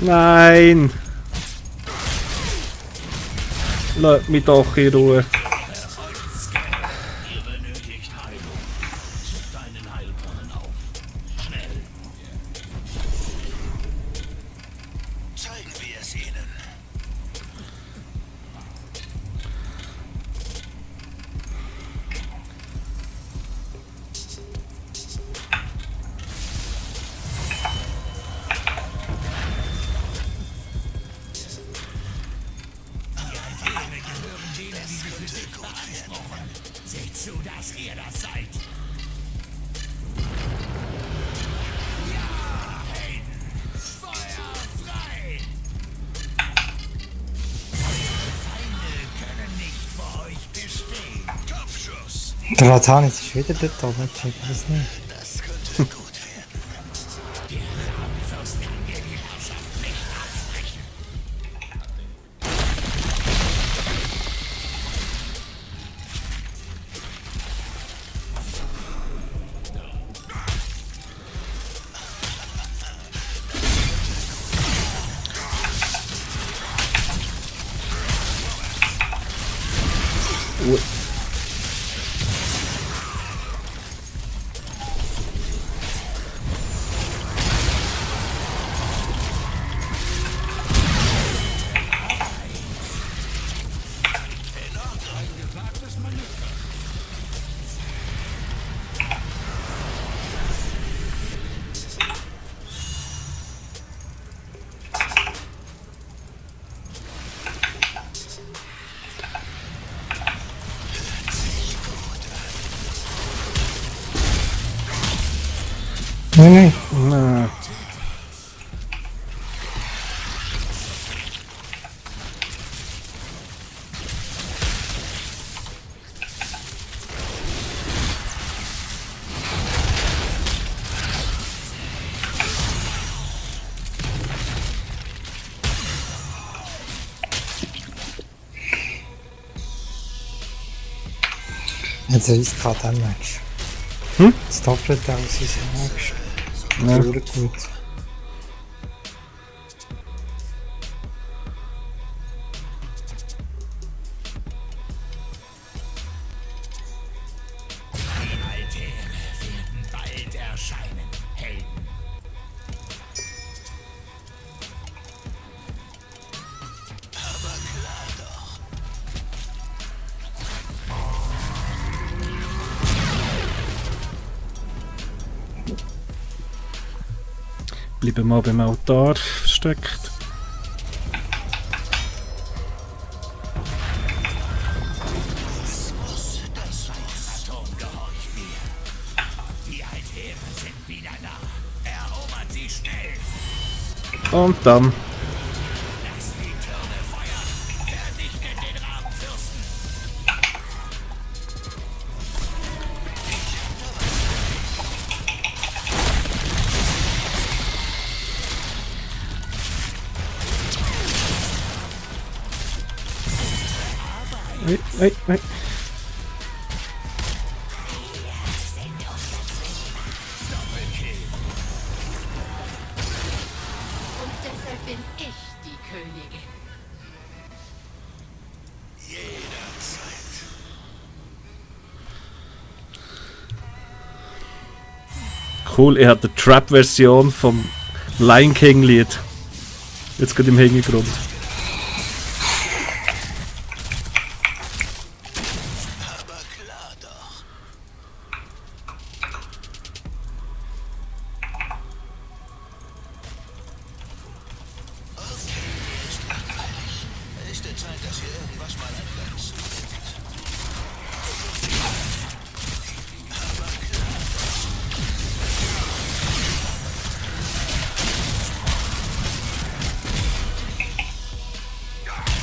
Nein! Lass mich doch in Ruhe. Der Latanis ist wieder dort oben, ich check das nicht. Nein, nein. Jetzt ist gerade ein Match. Das Doppelte aus ist am nächsten. Ja. Gut. Bleiben mal beim Altar versteckt. Und dann. Nein. Und deshalb bin ich die Königin. Cool, er hat eine Trap-Version vom Lion King-Lied. Jetzt gerade im Hintergrund.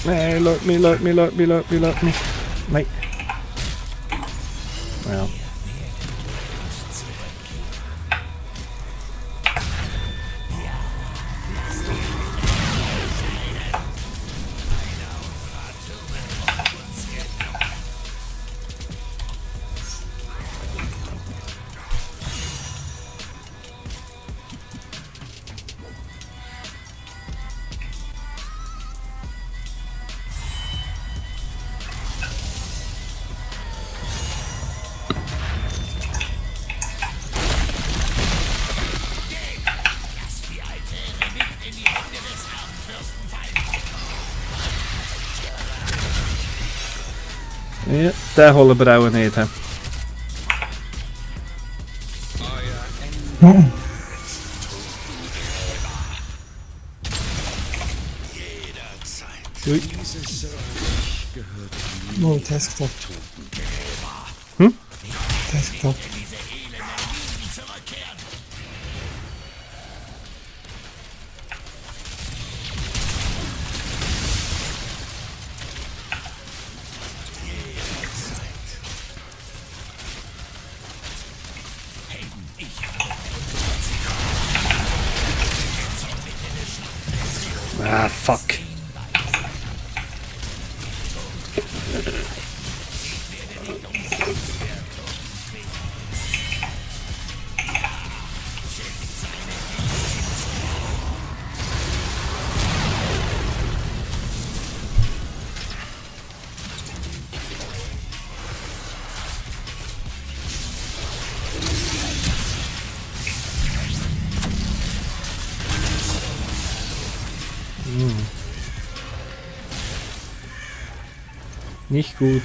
Nein, let me. Nein. Ja. Ja, den holen wir auch nicht. He. Ui. Oh, Desktop. Desktop. Ah, fuck. Nicht gut.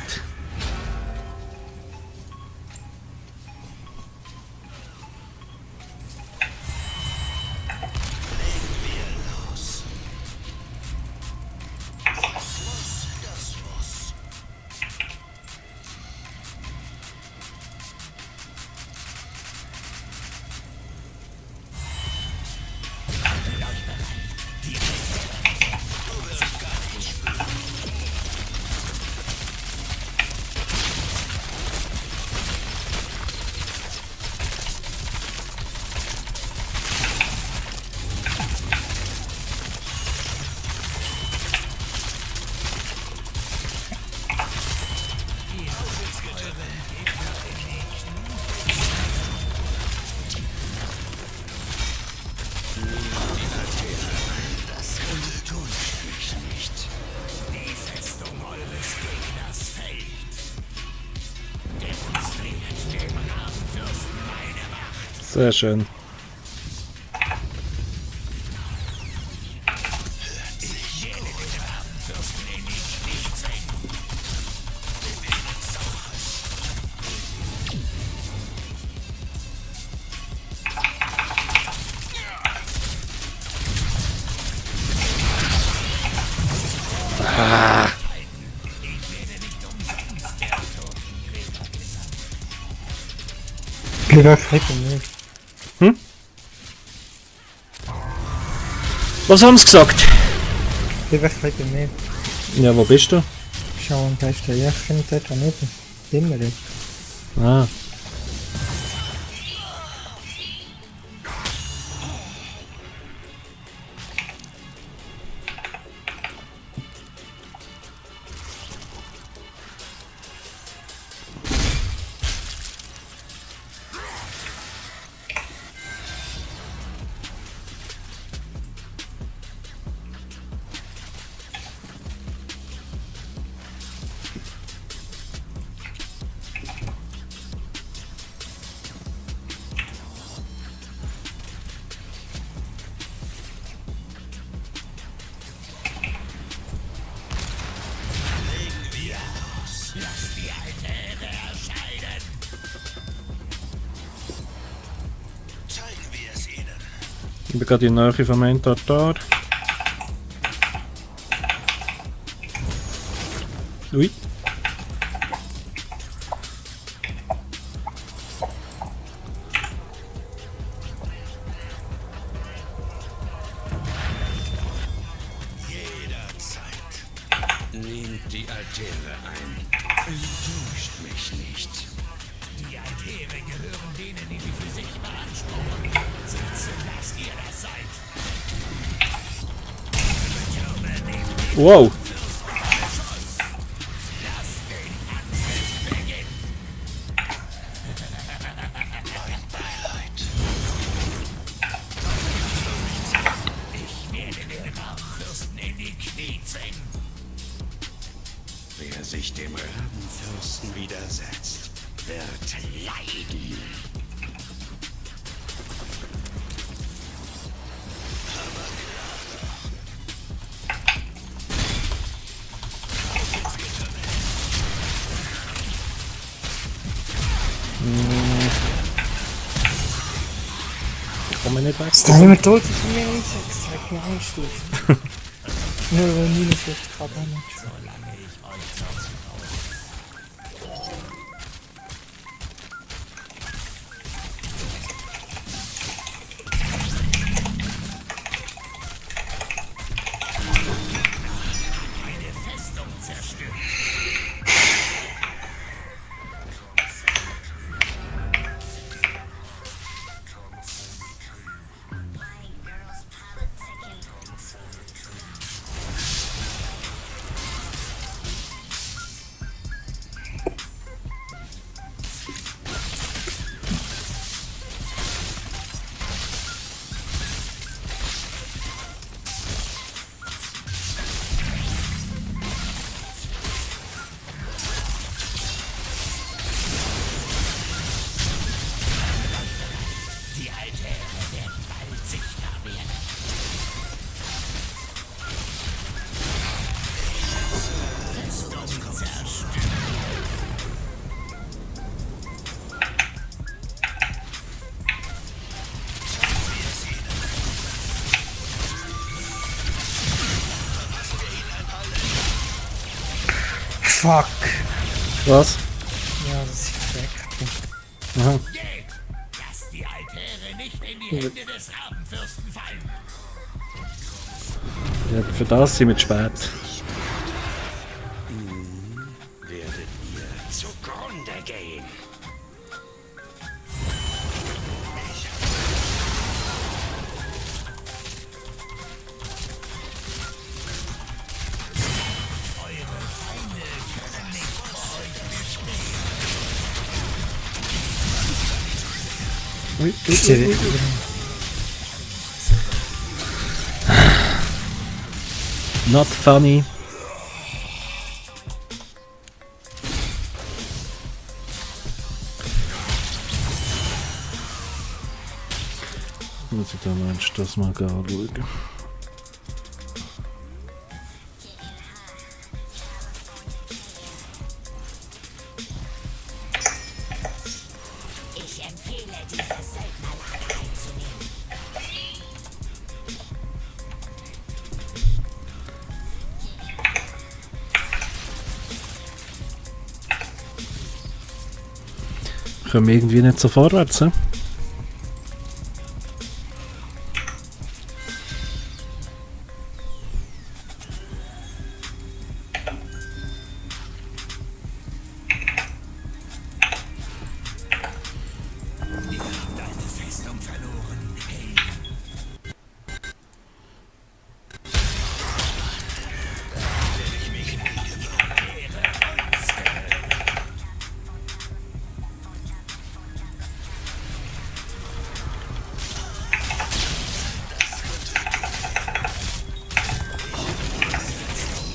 Sehr schön. Lieber Flecken nicht. Was haben sie gesagt? Lieber Flecken nicht. Ja, wo bist du? Schauen, da ist der Jährchen dort daneben. Immer nicht. Ah. Ich bin gerade in der Nähe vom Entartar. Ui. Nehmt die Altäre ein. Enttäuscht mich nicht. Die Altäre gehören denen, die sie für sich beanspruchen. Seht zu, dass ihr das seid. Wow. Wer sich dem Rabenfürsten widersetzt, wird leiden. nicht weg. Das Timer tot ist von mir nicht. Das zeigt mir Angststufen. Nur minus 50 Grad Damage. Die Altäre werden bald sichtbar werden. Festung zerstört. Fuck. Was? Ja, das ist weg. Aha. Geht! Lasst die Altäre nicht in die Hände des Rabenfürsten fallen. Ja, für das sind wir zu spät. Werdet ihr zugrunde gehen. Eure Feinde können nicht vor euch bestehen. Ui, Steht Not funny. Muss ich da meinst das mal anschauen. Ich empfehle, diese Söldnerlager einzunehmen. Kommen wir irgendwie nicht so vorwärts, he? Ihr habt eine Festung verloren. Hey,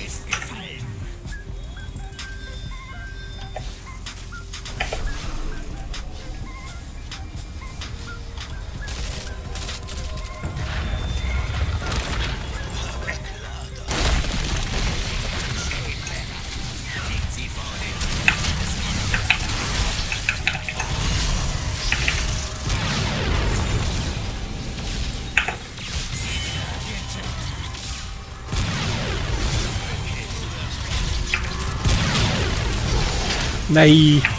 ist gefallen. Liegt sie vor den Nein!